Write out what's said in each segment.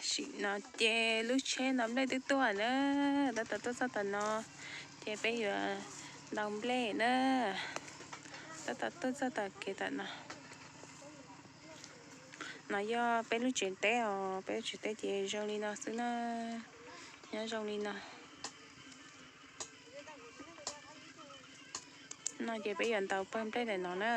Sim no ces lub tsheb ntaus nplej twb tuaj na, tab tom tuaj txog tom no, ces peb yuav ntaus nplej na, tab tom tuaj txog tom kev tom no. No yog peb lub tsev teb os, peb lub tsev teb ces zoo li no xwb na, nyob zoo li no. No ces peb yuav ntaus pawg nplej ntawm no na.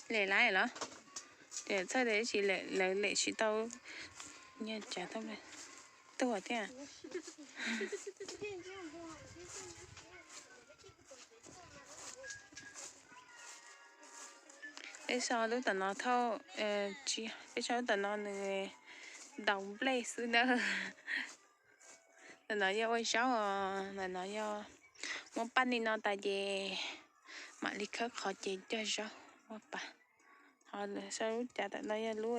Lem lawm los? Ces txhawj tias tsis lem, lawv lem tsis tau, nyiaj tsav tau tuag thiab. Peb so lub tom no thauj, peb so lub tom no nws ntaus nplej xwb na. Ntawm no yog ua zaub os, ntawm no yog muab paj li no tas ces mam li khawb qhov ces cog zaub muab pas. Ho lawv sau lub cav tom no yog lub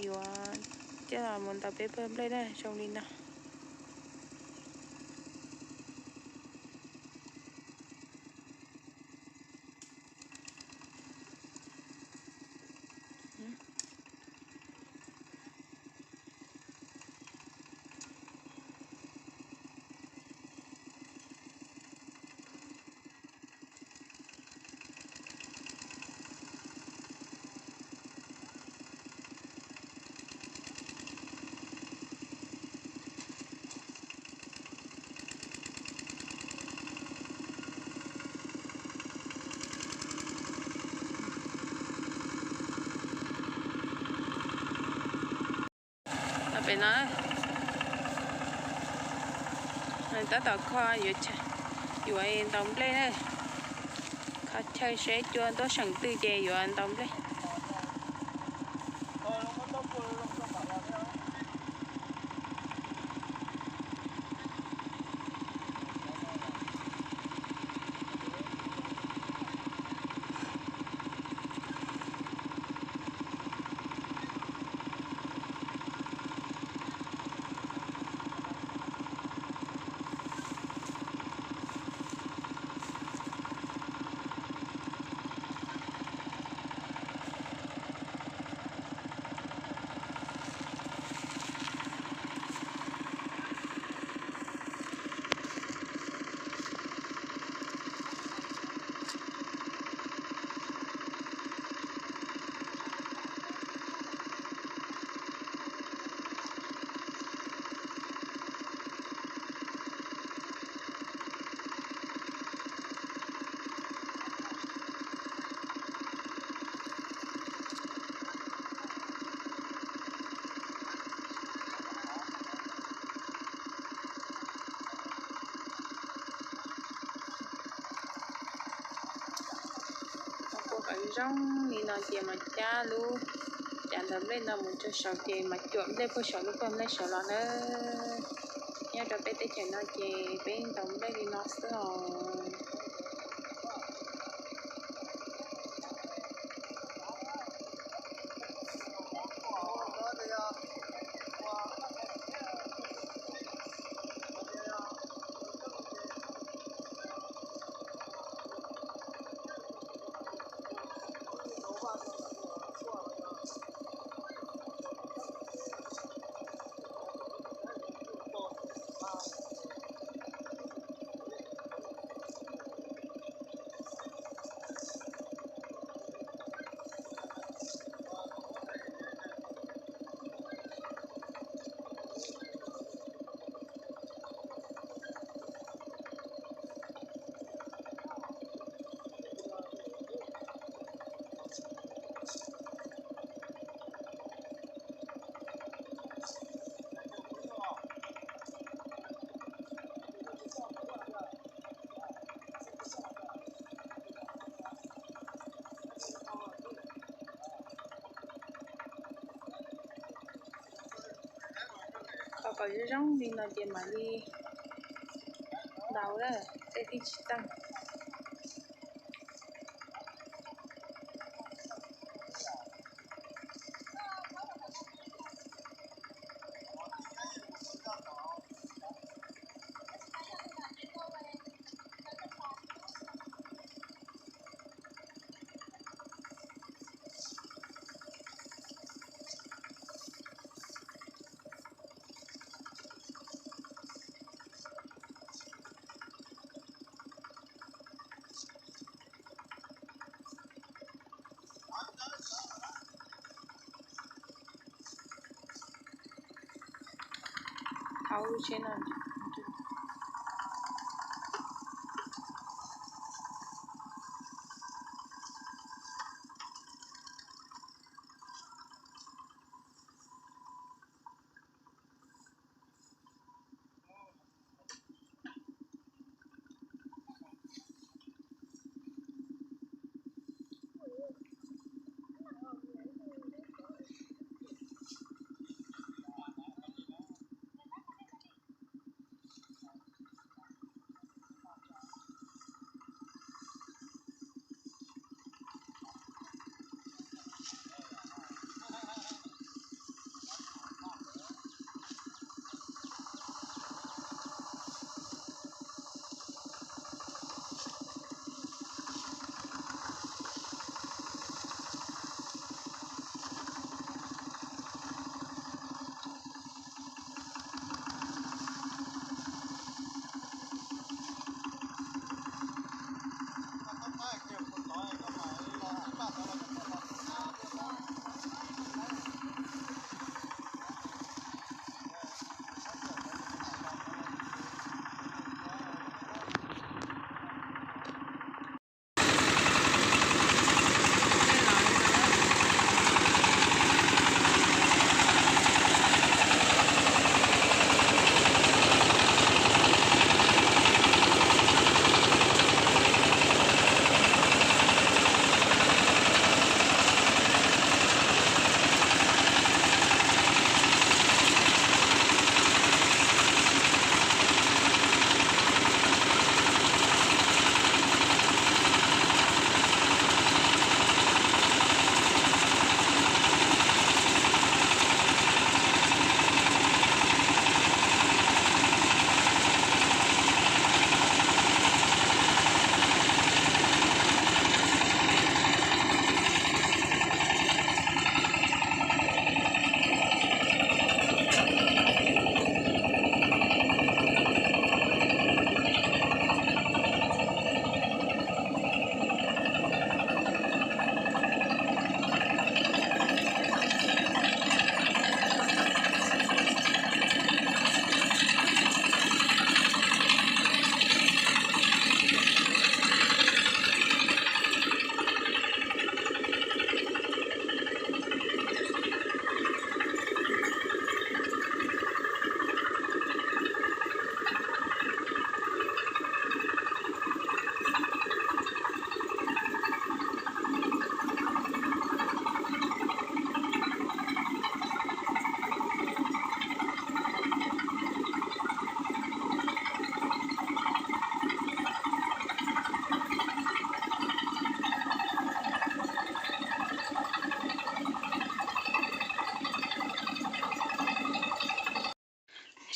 yuav coj los mus ntaus peb pawg nplej na, zoo li no. Pem no tab tom kho, yuav ntaus nplej na. Kho chaw seb cua tuaj seem twg ces yuav ntaus nplej. Ua kom zoo li no ces mas cab lub cav ntaus nplej no mus rau saud ces mas cuam nplej puag saum lub pawg nplej saud los na. Nyob rau peb teb chaws no ces peb ntaus nplej li no xwb os. Kho kom zoo zoo li no ces mam li ntaus lawm, tej tib tsis txeej. Ub, tsheb no.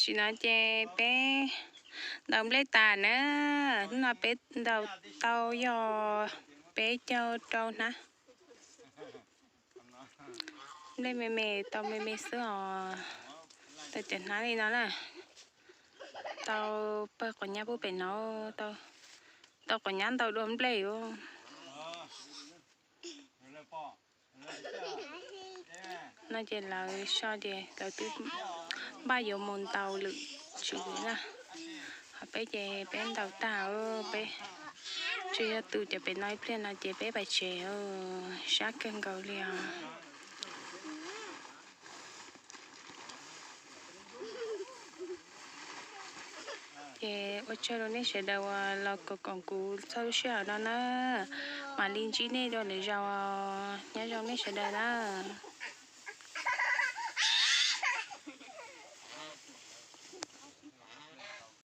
Tam sim no ces peb ntaus nplej tas na. Hnub no peb ntaus tau yog peb caug rau hnab. Nplej me me, tau me me xwb os. Tau cov hnab li no na. Tau pawg quav nyab pub pem no, tau quav nyab ntau dua nplej os. No ces lawv so ces lawv twb npaj yuav mus ntaus lwm tswv na. Ho peb ces peb ntaus tag, peb tsis yog tus cov pem no ib pliag no ces peb pais tsev, sab kawg nkaus li os. Ces ua tsaug rau nej sawv daws uas los koom kuv txog lub sij hawm no na. Mam li ntsib nej dua lwm zaus, nyob zoo nej sawv daws na.